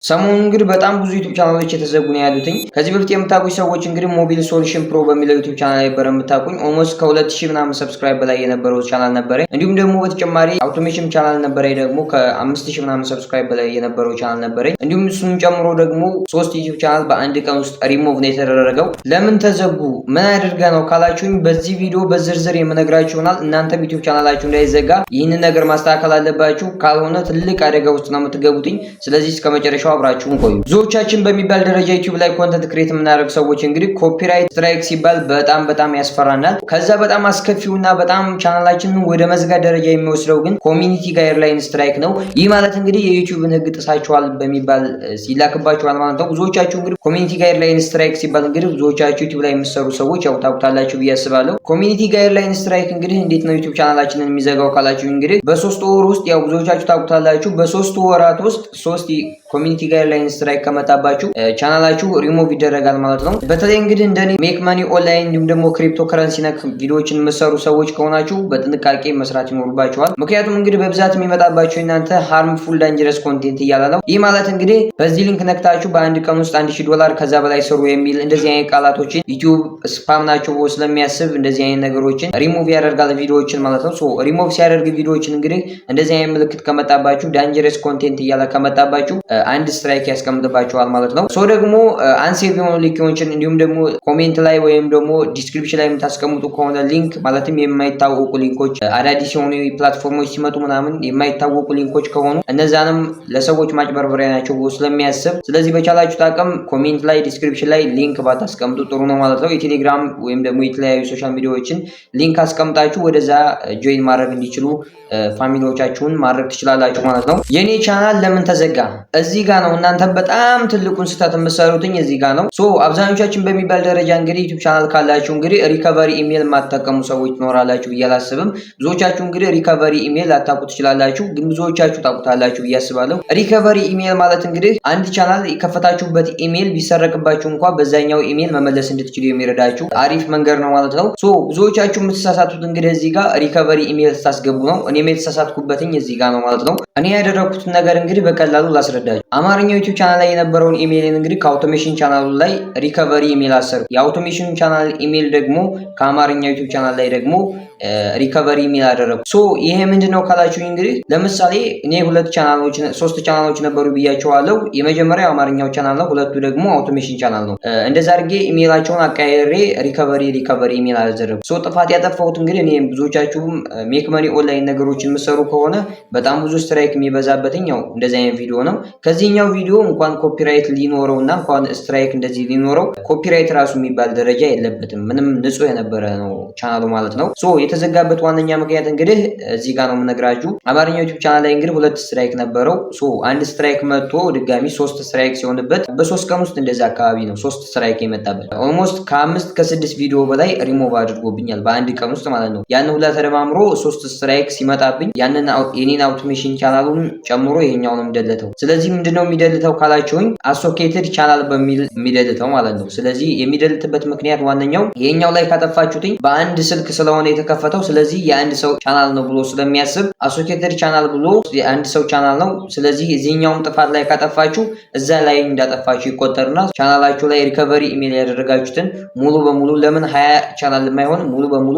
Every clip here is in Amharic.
ሰሞኑን እንግዲህ በጣም ብዙ YouTube ቻናሎች የተዘጉ ነው ያሉትኝ። ከዚህ በፊት የምታውቁኝ ሰዎች እንግዲህ Mobile Solution Pro በሚለው YouTube channel ነበር የምታውቁኝ። Almost ከ2000 ምናምን subscribe በላይ የነበረው ቻናል ነበረ። እንዲሁም ደግሞ በተጨማሪ automation channel ነበረ ደግሞ ከ5000 ምናምን subscribe በላይ የነበረው ቻናል ነበረ። እንዲሁም እሱን ጨምሮ ደግሞ ሶስት YouTube ቻናል በአንድ ቀን ውስጥ ሪሞቭ ነው የተደረገው። ለምን ተዘጉ? ምን አድርገ ነው ካላችሁኝ በዚህ ቪዲዮ በዝርዝር የምነግራችሁ ይሆናል። እናንተም YouTube ቻናላችሁ እንዳይዘጋ ይህንን ነገር ማስተካከል አለባችሁ። ካልሆነ ትልቅ አደጋ ውስጥ ነው የምትገቡትኝ። ስለዚህ እስከ መጨረሻው አብራችሁን ቆዩ። ብዙዎቻችን በሚባል ደረጃ YouTube ላይ content create የምናደርግ ሰዎች እንግዲህ copyright strike ሲባል በጣም በጣም ያስፈራናል። ከዛ በጣም አስከፊውና በጣም ቻናላችንን ወደ መዝጋት ደረጃ የሚወስደው ግን community guideline strike ነው። ይህ ማለት እንግዲህ የ YouTube ን ሕግ ጥሳችኋል በሚባል ይላክባችኋል ማለት ነው። ብዙዎቻችሁ እንግዲህ community guideline strike ሲባል እንግዲህ ብዙዎቻችሁ YouTube ላይ የምትሰሩ ሰዎች ያው ታውቁታላችሁ ብዬ አስባለሁ። Community guideline strike እንግዲህ እንዴት ነው YouTube ቻናላችንን የሚዘጋው ካላችሁ እንግዲህ በ3 ወር ውስጥ፣ ያው ብዙዎቻችሁ ታውቁታላችሁ፣ በ3 ወራት ውስጥ ሶስት community guideline strike ከመጣባችሁ ቻናላችሁ ሪሞቭ ይደረጋል ማለት ነው። በተለይ እንግዲህ እንደኔ make money online እንዲሁም ደግሞ ክሪፕቶ ከረንሲ ነክ ቪዲዮዎችን የምትሰሩ ሰዎች ከሆናችሁ በጥንቃቄ መስራት ይኖርባችኋል። ምክንያቱም እንግዲህ በብዛት የሚመጣባችሁ እናንተ harmful dangerous content እያለ ነው። ይህ ማለት እንግዲህ በዚህ link ነክታችሁ በአንድ ቀን ውስጥ 1000 ዶላር ከዛ በላይ ስሩ የሚል እንደዚህ አይነት ቃላቶችን YouTube spam ናቸው ብሎ ስለሚያስብ እንደዚህ አይነት ነገሮችን ሪሞቭ ያደርጋል ቪዲዮዎችን ማለት ነው። ሶ ሪሞቭ ሲያደርግ ቪዲዮዎችን እንግዲህ እንደዚህ አይነት ምልክት ከመጣባችሁ፣ dangerous content እያለ ከመጣባችሁ አንድ strike ያስቀምጥባችኋል ማለት ነው። So ደግሞ unsafe የሆኑ link ኦችን እንዲሁም ደግሞ comment ላይ ወይም ደግሞ description ላይ የምታስቀምጡ ከሆነ link፣ ማለትም የማይታወቁ link ኦች፣ አዳዲስ የሆኑ platform ኦች ሲመጡ ምናምን የማይታወቁ link ኦች ከሆኑ እነዛንም ለሰዎች ማጭበርበሪያ ናቸው ብሎ ስለሚያስብ፣ ስለዚህ በቻላችሁት አቅም comment ላይ፣ description ላይ link ባታስቀምጡ ጥሩ ነው ማለት ነው። የቴሌግራም ወይም ደግሞ የተለያዩ social media ዎችን link አስቀምጣችሁ ወደዛ join ማድረግ እንዲችሉ family ዎቻችሁን ማድረግ ትችላላችሁ ማለት ነው። የኔ ቻናል ለምን ተዘጋ? እዚህ ጋር ነው እናንተ በጣም ትልቁን ስህተት የምትሰሩትኝ እዚህ ጋር ነው። So አብዛኞቻችን በሚባል ደረጃ እንግዲህ YouTube channel ካላችሁ እንግዲህ recovery email የማትጠቀሙ ሰዎች ትኖራላችሁ ብዬ አላስብም። ብዙዎቻችሁ እንግዲህ recovery email ላታውቁ ትችላላችሁ፣ ግን ብዙዎቻችሁ ታውቁታላችሁ ብዬ አስባለሁ። Recovery email ማለት እንግዲህ አንድ ቻናል የከፈታችሁበት ኢሜል ቢሰረቅባችሁ እንኳ በዛኛው ኢሜል መመለስ እንድትችሉ የሚረዳችሁ አሪፍ መንገድ ነው ማለት ነው። So ብዙዎቻችሁ የምትሳሳቱት እንግዲህ እዚህ ጋር recovery email ስታስገቡ ነው። እኔም የተሳሳትኩበትኝ እዚህ ጋር ነው ማለት ነው። እኔ ያደረኩትን ነገር እንግዲህ በቀላሉ ላስረዳችሁ። አማርኛው YouTube channel ላይ የነበረውን ኢሜይልን እንግዲህ ከ automation ቻናሉ ላይ recovery email አሰርኩ። የ automation channel email ደግሞ ከአማርኛው YouTube channel ላይ ደግሞ recovery email አደረኩ። So ይሄ ምንድነው ካላችሁ እንግዲህ ለምሳሌ እኔ ሁለት ቻናሎች፣ ሶስት ቻናሎች ነበሩ ብያቸዋለሁ። የመጀመሪያው አማርኛው ቻናል ነው፣ ሁለቱ ደግሞ automation channel ነው። እንደዛ አድርጌ ኢሜይላቸውን አቀያይሬ recovery email አደረኩ። So ጥፋት ያጠፋሁት እንግዲህ እኔ፣ ብዙዎቻችሁም make money online ነገሮችን የምትሰሩ ከሆነ በጣም ብዙ strike የሚበዛበትኝ ያው እንደዚህ አይነት ቪዲዮ ነው። ከዚህኛው ቪዲዮ እንኳን copyright ሊኖረው እና እንኳን strike እንደዚህ ሊኖረው copyright ራሱ የሚባል ደረጃ የለበትም። ምንም ንጹህ የነበረ ነው ቻናሉ ማለት ነው። So የተዘጋበት ዋነኛ ምክንያት እንግዲህ እዚህ ጋር ነው የምነግራችሁ። አማርኛ YouTube channel ላይ እንግዲህ ሁለት strike ነበረው። So አንድ strike መጥቶ ድጋሚ ሶስት strike ሲሆንበት በ3 ቀን ውስጥ እንደዚህ አካባቢ ነው ሶስት strike የመጣበት። Almost ከአምስት ከስድስት ቪዲዮ በላይ ሪሞቭ አድርጎብኛል በአንድ ቀን ውስጥ ማለት ነው። ያን ሁላ ተደማምሮ ሶስት strike ሲመጣብኝ ያንን የኔን automation ቻናሉን ጨምሮ ይሄኛውንም ደለተው። ስለዚህ ምንድነው የሚደልተው ካላችሁኝ associated channel በሚል የሚደልተው ማለት ነው። ስለዚህ የሚደልትበት ምክንያት ዋነኛው ይሄኛው ላይ ካጠፋችሁትኝ በአንድ ስልክ ስለሆነ የተከፈተው፣ ስለዚህ የአንድ ሰው ቻናል ነው ብሎ ስለሚያስብ associated channel ብሎ የአንድ ሰው ቻናል ነው። ስለዚህ እዚህኛውም ጥፋት ላይ ካጠፋችሁ እዛ ላይ እንዳጠፋችሁ ይቆጠርና ቻናላችሁ ላይ recovery email ያደረጋችሁትን ሙሉ በሙሉ፣ ለምን 20 ቻናል የማይሆን፣ ሙሉ በሙሉ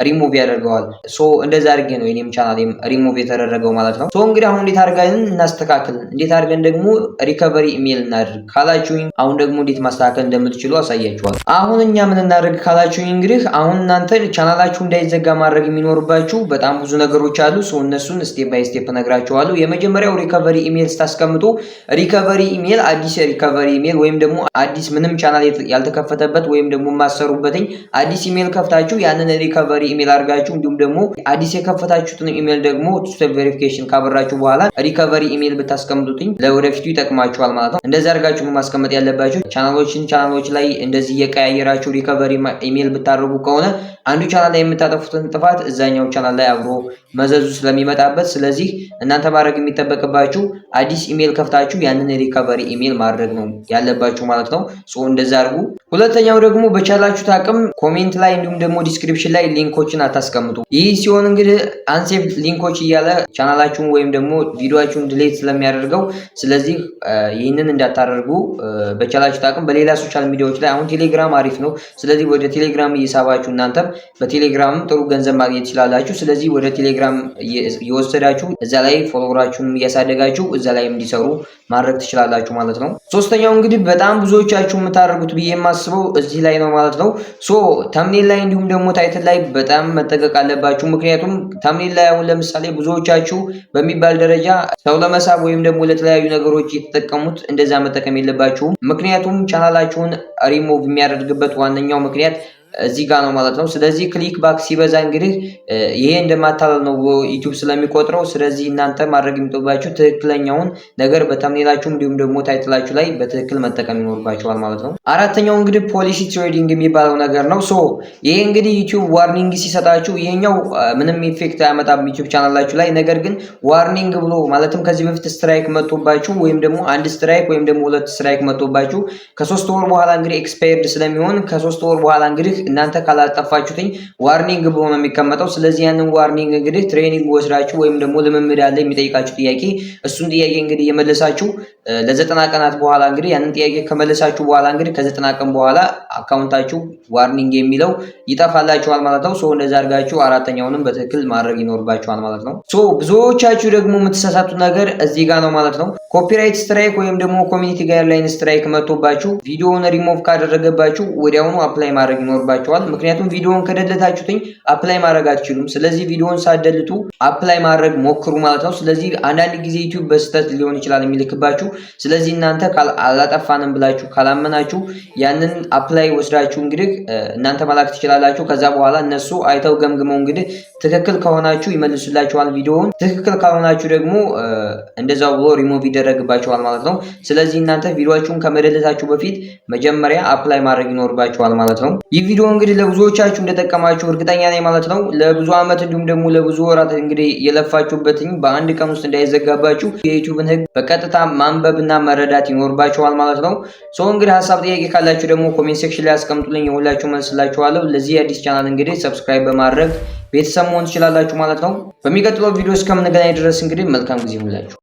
ሪሙቭ ያደርገዋል። So እንደዛ አድርጌ ነው የኔም ቻናል ሪሙቭ የተደረገው ማለት ነው። So እንግዲህ አሁን እንዴት አድርገን እናስተካክል፣ እንዴት አድርገን ደግሞ recovery email እናድርግ ካላችሁኝ አሁን ደግሞ እንዴት ማስተካከል እንደምትችሉ አሳያችኋል። አሁን እኛ ምን እናድርግ ካላችሁኝ እንግዲህ አሁን እናንተ ቻናላችሁ እንዳይዘጋ ማድረግ የሚኖርባችሁ በጣም ብዙ ነገሮች አሉ። So እነሱን step by step እነግራችኋለሁ። የመጀመሪያው recovery email ስታስቀምጡ recovery email አዲስ recovery email ወይም ደግሞ አዲስ ምንም ቻናል ያልተከፈተበት ወይም ደግሞ የማትሰሩበትኝ አዲስ ኢሜል ከፍታችሁ ያንን recovery email አድርጋችሁ እንዲሁም ደግሞ አዲስ የከፈታችሁትን ኢሜል ደግሞ two step verification ካበራችሁ በኋላ recovery email ብታስቀምጡትኝ ለወደፊቱ ይጠቅማችኋል ማለት ነው። እንደዚህ አድርጋችሁ ማስቀመጥ ያለባችሁ ቻናሎችን ቻናሎች ላይ እንደዚህ እየቀያየራችሁ recovery email ብታደርጉ ከሆነ አንዱ ቻናል ላይ የምታጠፉትን የሚያጠፉትን ጥፋት እዛኛው ቻናል ላይ አብሮ መዘዙ ስለሚመጣበት፣ ስለዚህ እናንተ ማድረግ የሚጠበቅባችሁ አዲስ ኢሜል ከፍታችሁ ያንን recovery email ማድረግ ነው ያለባችሁ ማለት ነው። So እንደዛ አድርጉ። ሁለተኛው ደግሞ በቻላችሁት አቅም comment ላይ እንዲሁም ደግሞ description ላይ link ኦችን አታስቀምጡ። ይህ ሲሆን እንግዲህ unsafe link ኦች እያለ ቻናላችሁን ወይም ደግሞ ቪዲዮአችሁን delete ስለሚያደርገው፣ ስለዚህ ይህንን እንዳታደርጉ። በቻላችሁት አቅም በሌላ social media ዎች ላይ፣ አሁን ቴሌግራም አሪፍ ነው። ስለዚህ ወደ ቴሌግራም እየሳባችሁ እናንተም በቴሌግራምም ጥሩ ገንዘብ ማግኘት ትችላላችሁ። ስለዚህ ወደ ቴሌግራም እየወሰዳችሁ እዛ ላይ follower ኣችሁንም እያሳደጋችሁ እዛ ላይ እንዲሰሩ ማድረግ ትችላላችሁ ማለት ነው። ሶስተኛው እንግዲህ በጣም ብዙዎቻችሁ የምታደርጉት ብዬ የማስበው እዚህ ላይ ነው ማለት ነው። So thumbnail ላይ እንዲሁም ደግሞ title ላይ በጣም መጠንቀቅ አለባችሁ። ምክንያቱም thumbnail ላይ አሁን ለምሳሌ ብዙዎቻችሁ በሚባል ደረጃ ሰው ለመሳብ ወይም ደግሞ ለተለያዩ ነገሮች የተጠቀሙት፣ እንደዛ መጠቀም የለባችሁም። ምክንያቱም ቻናላችሁን ሪሞቭ የሚያደርግበት ዋነኛው ምክንያት እዚህ ጋር ነው ማለት ነው። ስለዚህ click back ሲበዛ እንግዲህ ይሄ እንደማታለል ነው ዩቲዩብ ስለሚቆጥረው፣ ስለዚህ እናንተ ማድረግ የሚጠበቅባችሁ ትክክለኛውን ነገር በ thumbnail ኣችሁ እንዲሁም ደግሞ title ኣችሁ ላይ በትክክል መጠቀም ይኖርባችኋል ማለት ነው። አራተኛው እንግዲህ policy trading የሚባለው ነገር ነው። So ይሄ እንግዲህ ዩቲዩብ warning ሲሰጣችሁ፣ ይሄኛው ምንም effect አያመጣም ዩቲዩብ ቻናላችሁ ላይ። ነገር ግን warning ብሎ ማለትም ከዚህ በፊት strike መጥቶባችሁ ወይም ደግሞ አንድ strike ወይም ደግሞ ሁለት strike መጥቶባችሁ ከ3 ወር በኋላ እንግዲህ expired ስለሚሆን፣ ከ3 ወር በኋላ እንግዲህ እናንተ ካላጠፋችሁትኝ warning ብሎ ነው የሚቀመጠው። ስለዚህ ያንን warning እንግዲህ training ወስዳችሁ ወይም ደግሞ ልምምድ አለ የሚጠይቃችሁ ጥያቄ፣ እሱን ጥያቄ እንግዲህ የመለሳችሁ ለ90 ቀናት በኋላ እንግዲህ ያንን ጥያቄ ከመለሳችሁ በኋላ እንግዲህ ከ90 ቀን በኋላ account ኣችሁ warning የሚለው ይጠፋላችኋል ማለት ነው። So እንደዛ አድርጋችሁ አራተኛውንም በትክክል ማድረግ ይኖርባችኋል ማለት ነው። So ብዙዎቻችሁ ደግሞ የምትሳሳቱት ነገር እዚህ ጋር ነው ማለት ነው። Copyright strike ወይም ደግሞ community guideline strike መጥቶባችሁ ቪዲዮውን ሪሞቭ ካደረገባችሁ ወዲያውኑ apply ማድረግ ይኖርባችኋል። ምክንያቱም ቪዲዮውን ከደለታችሁትኝ apply ማድረግ አትችሉም። ስለዚህ ቪዲዮውን ሳትደልቱ apply ማድረግ ሞክሩ ማለት ነው። ስለዚህ አንዳንድ ጊዜ ዩቲዩብ በስህተት ሊሆን ይችላል የሚልክባችሁ። ስለዚህ እናንተ አላጠፋንም ብላችሁ ካላመናችሁ ያንን apply ወስዳችሁ እንግዲህ እናንተ መላክ ትችላላችሁ። ከዛ በኋላ እነሱ አይተው ገምግመው እንግዲህ ትክክል ከሆናችሁ ይመልሱላችኋል ቪዲዮውን፣ ትክክል ካልሆናችሁ ደግሞ እንደዛው ብሎ ሪሞቭ ይደረግባችኋል ማለት ነው። ስለዚህ እናንተ ቪዲዮአችሁን ከመደለታችሁ በፊት መጀመሪያ apply ማድረግ ይኖርባችኋል ማለት ነው። ይህ ቪዲዮ እንግዲህ ለብዙዎቻችሁ እንደጠቀማችሁ እርግጠኛ ነኝ ማለት ነው። ለብዙ ዓመት እንዲሁም ደግሞ ለብዙ ወራት እንግዲህ የለፋችሁበትኝ በአንድ ቀን ውስጥ እንዳይዘጋባችሁ የዩቲዩብን ሕግ በቀጥታ ማንበብና መረዳት ይኖርባችኋል ማለት ነው። So እንግዲህ ሀሳብ ጥያቄ ካላችሁ ደግሞ comment section ላይ አስቀምጡልኝ፣ የሁላችሁ መልስላችኋለሁ። ለዚህ አዲስ ቻናል እንግዲህ subscribe በማድረግ ቤተሰብ መሆን ትችላላችሁ ማለት ነው። በሚቀጥለው ቪዲዮ እስከምንገናኝ ድረስ እንግዲህ መልካም ጊዜ ይሁንላችሁ።